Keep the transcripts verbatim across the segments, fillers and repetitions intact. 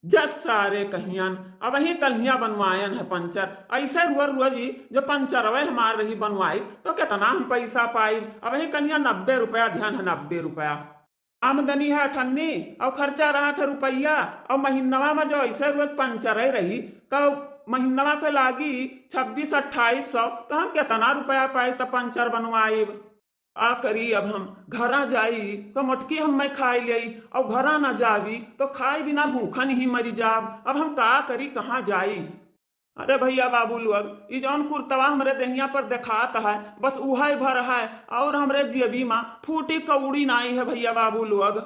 जस सारे कहियन, अबहीं कल्हिया बनवायन है पंचर। ऐसे रुआ रुआ जी, जो पंचरवे हमार रही बनवाई, तो केतना हम पैसा पाइब? अबहीं कल्हिया नब्बे रुपया दिहन है, नब्बे रुपया। आमदनी है अठन्नी, और खर्चा रहत है रुपया, और महीनवा में जो ऐसे रोज पंचरे रही, तो महीनवा के लागी छब्बीस अट्ठाईस सौ, तो हम केतना रुपया पाई, तो पंचर बनवाइब? आ करी अब हम, घरा जाई तो मोटकी हम मैं खाई लेई, और घरा ना जावी तो खाए बिना भूखन ही मरी जाब। अब हम का करी, कहाँ जाई? अरे भैया बाबू लोग, ई जौन कुर्तवा हमरे देहिया पर देखात है, बस उहे भर है, और हमरे जेबी मा फूटी कौड़ी नाई है भैया बाबू लोग।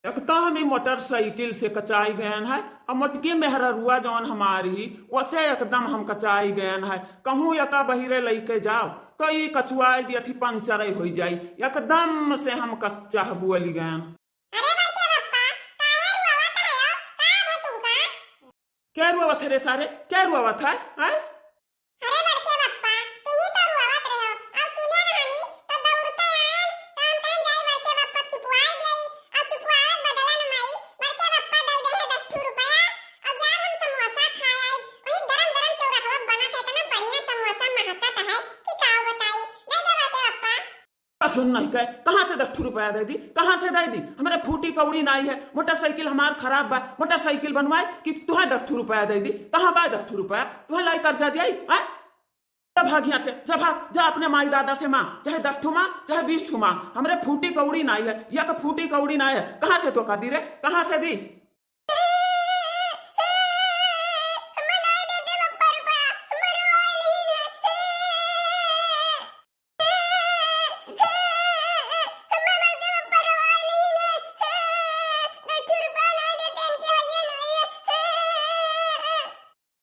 एक तो हम ई मोटरसाइकिल से कचाई गयन है, और मोटकी मेहररुआ जौन हमारी, वसे एकदम हम कचाई गयन है। कहूँ एका बहिरे लइके जाओ, तो ई कचुआई दियत ही पंचरे होई जाई। एकदम से हम कच्चा बोली गयन। अरे बड़के बप्पा, काहे रुआवत हयो? का भा तुमका? क्या रुआवत है रे सारे? क्या रुआवत है? हैं? अरे बड़के बप्पा, तू ही तो रुआवत रहो। और सुने रहनी तो दौड़ते आयल, तो हम कहन जाई बड़के बप्पा चुपवाए देई, और चुपवावे के बदला न माई, बड़के बप्पा दे दे है दस ठू रुपया, और जा हम समोसा खाए आई। वही गरम गरम चौराहवा बना है, इतना बढ़िया समोसा महकत है कि का बताई। दे दे बड़के बप्पा। का सुन नहीं कहे, कहाँ से दस ठू रुपया दे दी, कहाँ से दे दी? हमरे फूटी कौड़ी नाई है, मोटरसाइकिल हमार खराब बा, मोटरसाइकिल बनवाए कि तुहे दस ठू रुपया दे दी? कहाँ बा दस ठू रुपया? तुहे लाई कर्जा दिया, हैं? जा भाग यहाँ से, जा भाग, जा अपने माई दादा से मांग, चाहे दस ठू मांग, चाहे बीस ठू मांग, हमरे फूटी कौड़ी नाई है, या तो फूटी कौड़ी नाई है, कहाँ से तो का दी रे, कहाँ से दी?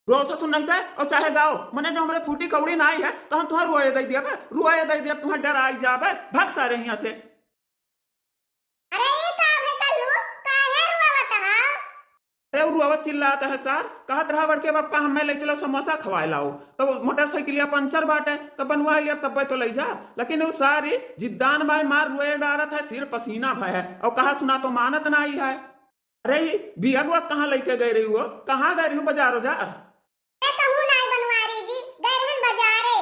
रो ससुर नहीं गए और चाहे गाओ, मने जो हमरे फूटी कौड़ी ना आई है, तो हम तुम्हें रोए दे दिया बे, रोए दे दिया, तुम्हें डराई जा बे, भाग सारे यहाँ से। अरे, ई का भे कल्लू, काहे रुआवत हा? अरे, उ रुआवत चिल्लात है सार, कहत रहा बड़के बप्पा, हमें ले चलो समोसा खवाए लाओ। तब मोटरसाइकिलिया पंचर बाटे, तब बनवा लिया, तब तो ले जा। लेकिन वो सारी जिद्दान बाय मार रोए डारत है, सिर पसीना भय है, और कहा सुना तो मानत ना आई है। अरे, ई बियगवा कहाँ लेके गए रही हो? कहाँ गए रही हो, बाजार उजार? ए, कहूँ नाय बनवारी जी, गए रहन बाजारे।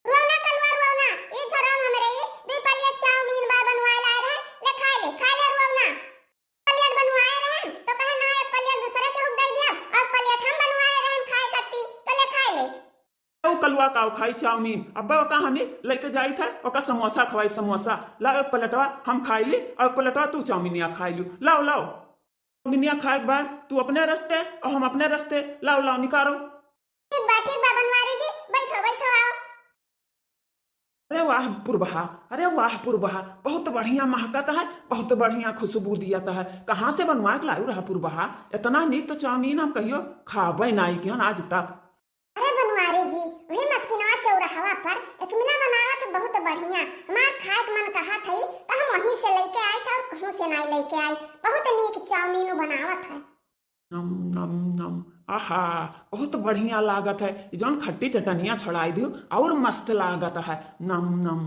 रुआओ ना कलुआ, रुआओ ना, ई झराम हमरे ई दुई प्लेट चाउमीन बा बनवाए लाए रहन, ले खाए ले, खाए ले रुआओ ना। प्लेट बनवाए रहन, तो कहे ना एक प्लेट दूसरे के हुक दे दिया, और प्लेट हम बनवाए रहन खाए खाती, तो ले खाए ले। ओ कलुआ काव खाई चाउमीन, अब्बा ओका हमी लेके जाई था, ओका समोसा खवाई समोसा, लाओ एक प्लेटवा हम खाई ली, और एक प्लेटवा तू चाउमीनिया खाई लू, लाओ लाओ। चाउमीनिया खाए के बाद तू अपने रस्ते और हम अपने रस्ते, लाओ लाओ निकारो। ठीक बा, ठीक बा बनवारी जी, बैठो, बैठो, आओ। अरे वाह पुरबहा, अरे वाह पुरबहा, बहुत बढ़िया महकत है, बहुत बढ़िया खुशबू दियत है। कहाँ से बनवा के लायू रहा पुरबहा? इतना नीक तो चाउमीन हम कहियो खाबे नाई किहन आज तक। अरे बनवारी जी, वही मस्किनवा चौराहवा पर एक मिला बनावत है, बहुत बढ़िया। हमार खाए के मन कहत है, तो हम वहीं से लेके आए थे और कहूँ से नाई लेके आए। बहुत नीक चाउमीन बनावत है। नम, नम, नम। आहा, बहुत बढ़िया लागत है। ई जौन खट्टी चटनिया छोड़ाई दियो, और मस्त लागत है। नम, नम।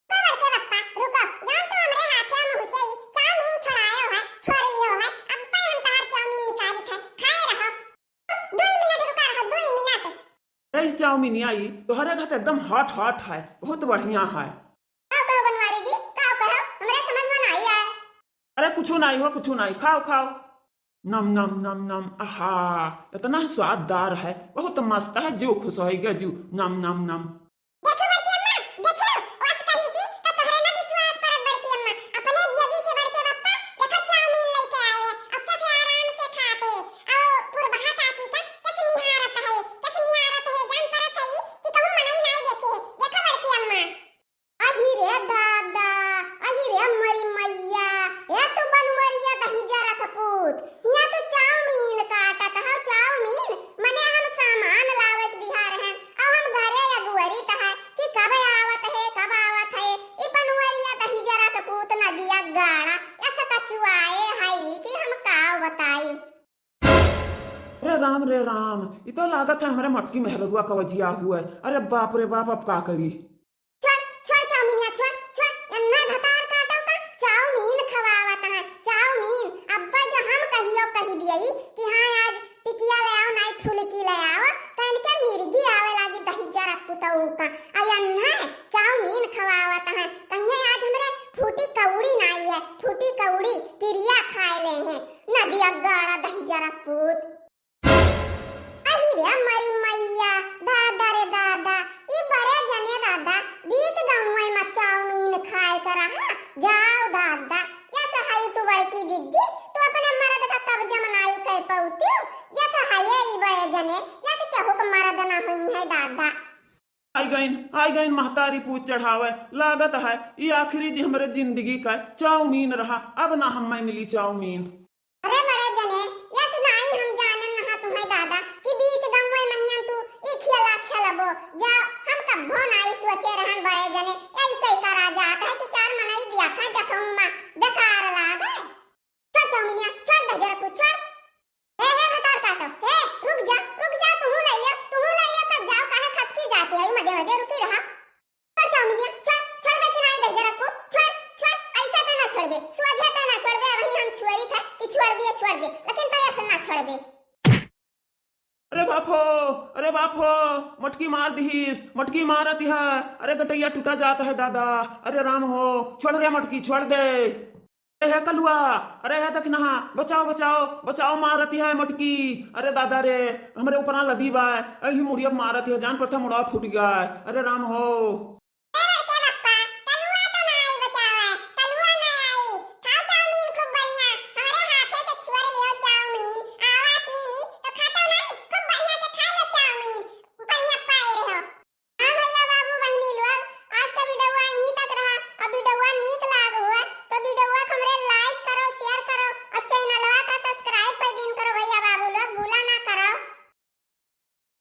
रुको बड़के बप्पा, रुको। जौन तू हमरे हाथे मुँह से ई चाउमीन छोड़ायो है, छोड़ियो है, अब्बे हम तहार चाउमीन निकाली थे, खाए रहो। दुई मिनट रुका रहो, दुई मिनट। अरे, ई चाउमीनिया ई तोहरे घर एकदम hot hot है, बहुत बढ़िया है। का कहो बनवारी जी, का कहो? हमरे समझ में नाई आए। अरे, कुछू नाई हो, कुछू नाई, खाओ, खाओ। नम, नम, नम, नम, आहा, इतना स्वाददार है, बहुत मस्त है, जीव खुश होइगा, जीव, नम, नम, नम। देखो बड़की अम्मा, देखो, वास कही थी, तो तोहरे ना विश्वास परत बड़की अम्मा, अपने जेबी से बड़के बप्पा, देखो चाउमीन लेके आए हैं, अब कैसे आराम से खाते हैं, और पुरबहा काकी का कैसे निहारत है, कैसे निहारत है, जान परत है कि कहूँ मनई नाई देखे है, देखो बड़की अम्मा। अहि रे दादा, अहि रे मोरी मइया, ए तू बनवरिया दही जरा के पूत, हियाँ तू चाउमीन काटत हौ, चाउमीन, मने हम सामान लावे के दिहा रहन, अब हम घरे अगुअरी त है कि कब आवत है, कब आवत है, ई बनवरिया दही जरा के पूत नदिया गाड़ा, ऐसा कचुआए है कि हम का बताई। अरे राम रे राम, ई तो लागत है हमरे मोटकी मेहररुआ का वजिया हुए। अरे बाप रे बाप, अब का करी? छोड़, छोड़ चाउमीनिया, छोड़, छोड़, एन्ना भतार काटो का चाउमीन खवावत है, चाउमीन। अब्बा जो हम कहियो कहि दियई कि हाँ, आज टिकिया ले आओ, नाहीं फुलकी ले आओ, तो इनके मिर्गी आवे लागी दहिजरा पुतऊ का। अब अन्हा चाउमीन खवावत हैं, कहिए आज हमरे फूटी कौड़ी नाहीं है, फूटी कौड़ी किरिया खाए ले हैं, नदिया गाड़ा दहिजरा पूत। अहि रे मरी मैया, दादा रे दादा, ई बड़े जने दादा, बीच गौवे में चाउमीन खाए कर रहा, जाओ दादा, या सहाई तू बड़की जिज्जी, तू अपने मर्द का कब्जा में नाई कह पौतियो, या सहाई ई बड़े जने, या से केहू के मर्द ना हुई है दादा। आई गईन, आई गईन महतारी पूछ चढ़ावे, लागत है ई आखिरी जी हमरे जिंदगी का चाउमीन रहा, अब ना हमें मिली चाउमीन। अरे बड़े जने, यस नाई हम जानन नहा तुम्हें दादा कि बीच गौवे महियन तू ई खेला खेलबो। जाओ, हम कब्बो नाई सोचे रहन बड़े जने, ऐसे ही करा जात है कि चार मनई दिया खा देखऊं माँ, बेकार लागे। छोड़ चौमिनिया, छोड़ दहिजरा पूत, छोड़। हे, हे भतार काटो, हे, रुक जा, रुक जा, तुहू ले लिया, तुहू ले लिया, तब जाओ, काहे खसकी जाती है, मजे मजे रुकी रहा। छोड़ चौमिनिया, छोड़, छोड़ बे कि नाई दहिजरा पूत, छोड़, छोड़, ऐसे तो ना छोड़बे, सोझे तो ना छोड़बे, वही हम छुअरी थे कि छोड़ दिए, छोड़ दिए, लेकिन तो ऐसे ना छोड़बे। अरे बाप हो, अरे बाप हो, मोटकी मार दिहिस, मोटकी मारत है, अरे गटैया टूटा जात है दादा, अरे राम हो, छोड़ रे मोटकी, छोड़ दे। अरे हे कलुआ, अरे हे दखिनहा, बचाओ, बचाओ, बचाओ, मारत है मोटकी। अरे दादा रे, हमरे ऊपर लदी बा, अही मुड़िया मारत है, जान पड़ता मुड़वा फूट गया। अरे राम हो।